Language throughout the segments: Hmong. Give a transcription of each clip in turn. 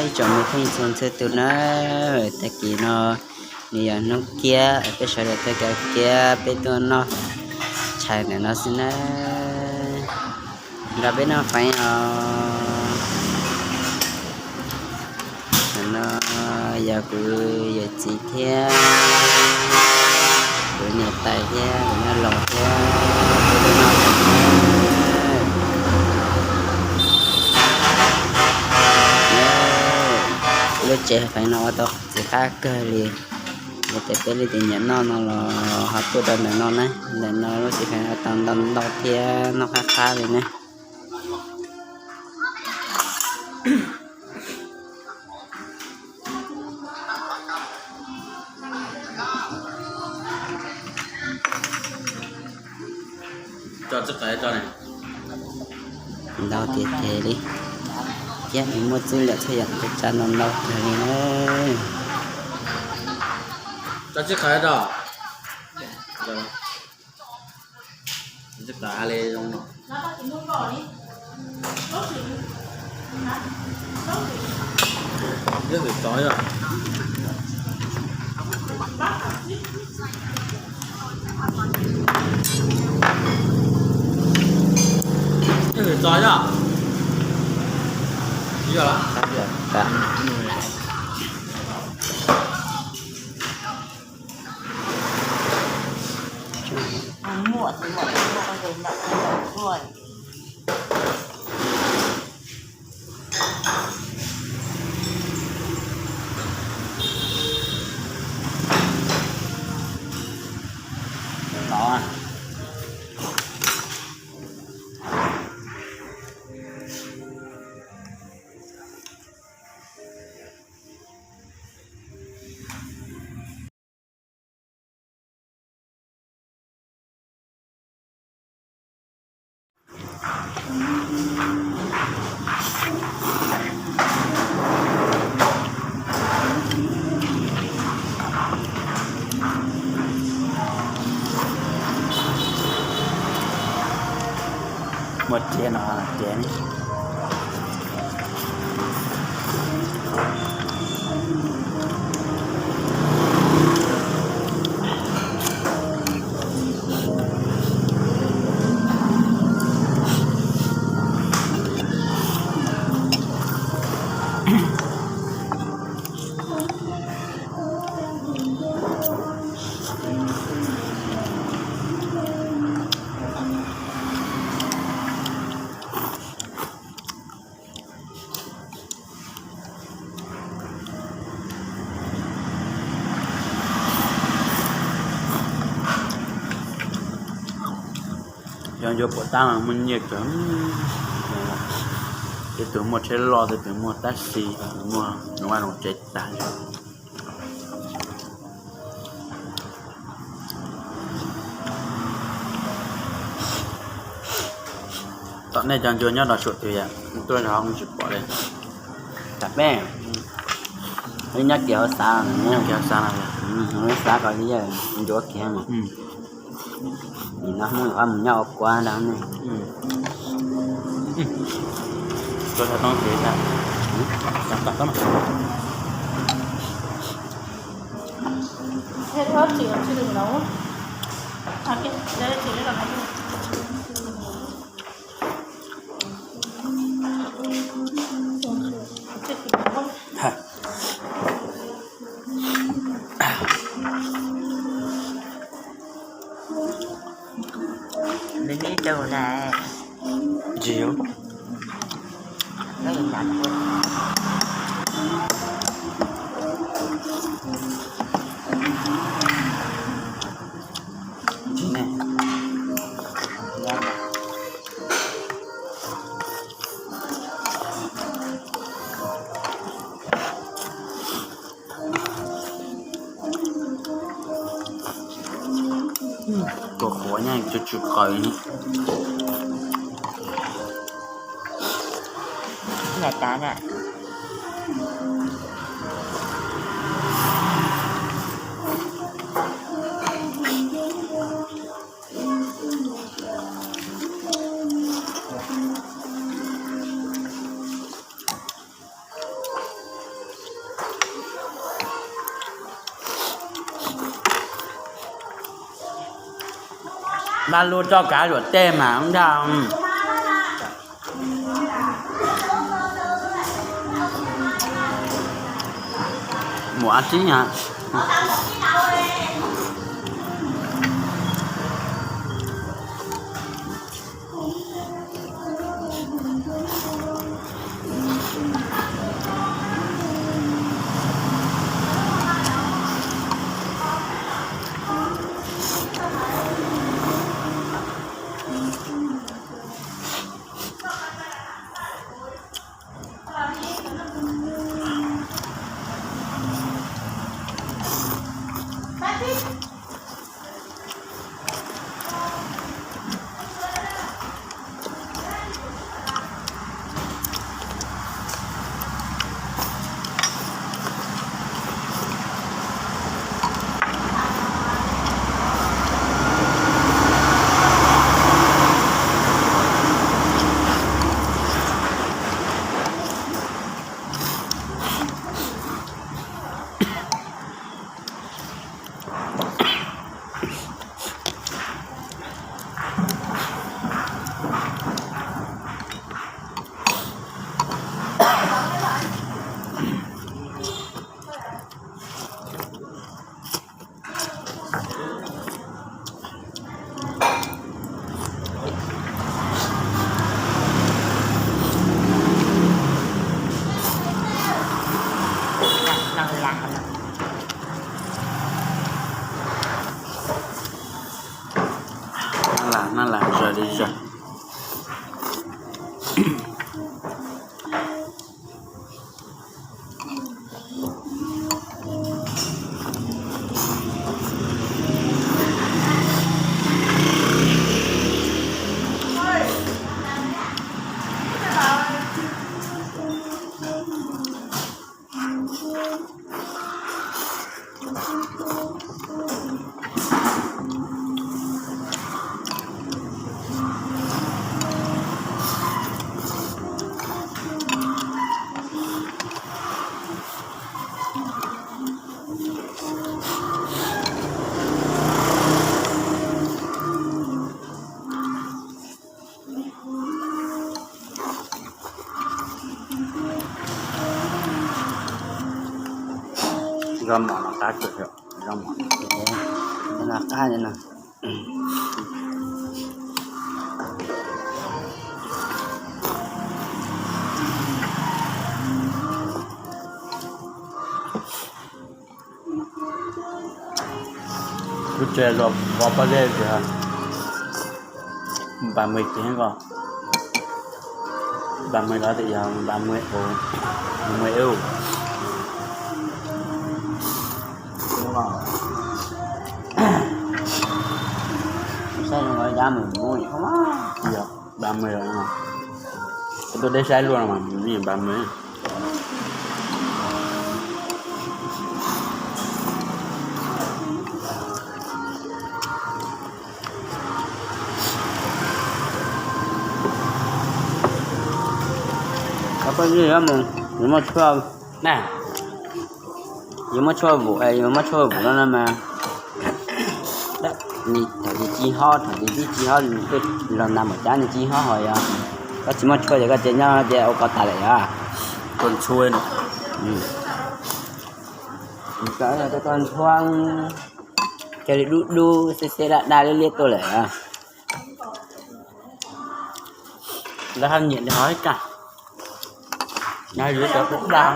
Tsoom me phooj ywg txhua txhua tus na, tag kis no nws yog hnub kiab, peb sawv daws tag kis kiab peb tuaj noj tshais ntawm no xwb na. Nrog peb noj feev os. Ntawm no yog kuv yawm txiv thiab kuv niam tais thiab kuv niam laus thiab peb tuaj noj feev na. Lub tsev feev no ua tau txiv qab kawg li. Yog tias peb leej twg nyiam noj no los ho tuaj rau ntawm no na. Ntawm no lub tsev feev ua tau ntau ntau thiab noj qab qab li na. Ntau tiag tiag li, thiab nws muaj txwj lawm txhua yam txhua tsav ntau ntau kawg li na. Muaj tsev no tsev. Cov ncua puas tab mas muaj nyiaj kawg. Tej tus muaj tsheb loj, tej tus muaj tab sis, tej tus muaj zoo vaj zoo tsev tas. Tom nej cov ncua nyob rau suam twg yom? Tuaj zog kuv tsis pom li. Tam peb, wb nyob kiag hauv xav, nyob kiag hauv xav no, xav kom li ncua kiag mas. Nim no Hmoob yuav mus nyob ua kua ntag ne. Nws neb rau na. Tsis yuav. Kua qhuav nyob tsis tsis qaws. Nyob tas na. Npaj lub txoj kav luam tej mas ntag. Mus a tib na. Naj lam, naj lam zog li zog. Zaub mov no qab kawg, zaub mov no qab li no. Lub tsev los vov pob zeb tiag, ba mươi kg ko, ba mươi đó thì giờ ba mươi ổ, ba mươi eur. Đúng rồi. Sao mà giá mười bốn không á? Giờ ba mươi rồi mà. Tôi đến sai luôn mà, mình ba mươi. Có cái gì đó mà, nếu mà chưa, nè, yus muab tshuaj vum, yus muab tshuaj vum no no mas, thaum twg ci hob, thaum twg tib ci hob, los nag mus cab nws ci hob ho yog koj tsis muab tshuaj ces koj cia nyob ces ua koj tas lawm yog. Koj ntxhua, koj ntxhua, cia li dub dub xeb xeb daj daj liab liab tuaj lawm. Lawv haj nyiam li hov ib kag. Nyob yuav cov dub daj.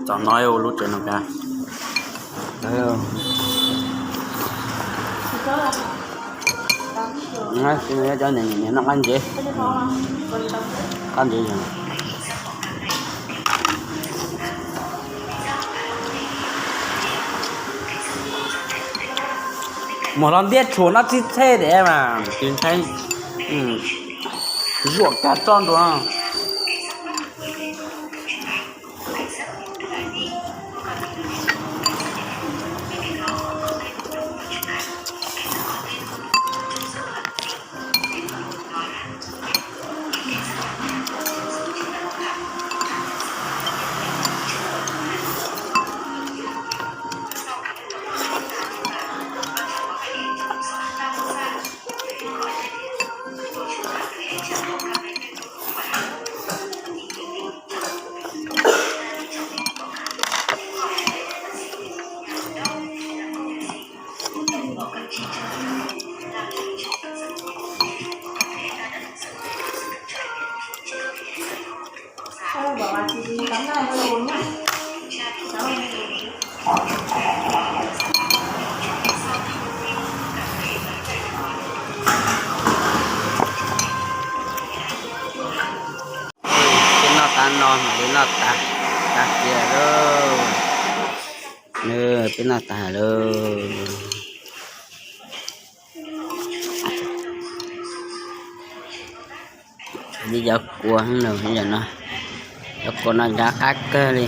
Txog no ua lub tsev no ka. Cov niag noj qab ntsev, qab ntsev. Mus los ntiab tshuav noj txhib txheb tias mas tus ntxhais zuam kag tso ntua. Peb noj tas no mam li noj tas, tas kiag lauj. Peb noj tas lawm. Li cov kua no, cov kua no ncov qab kawg li.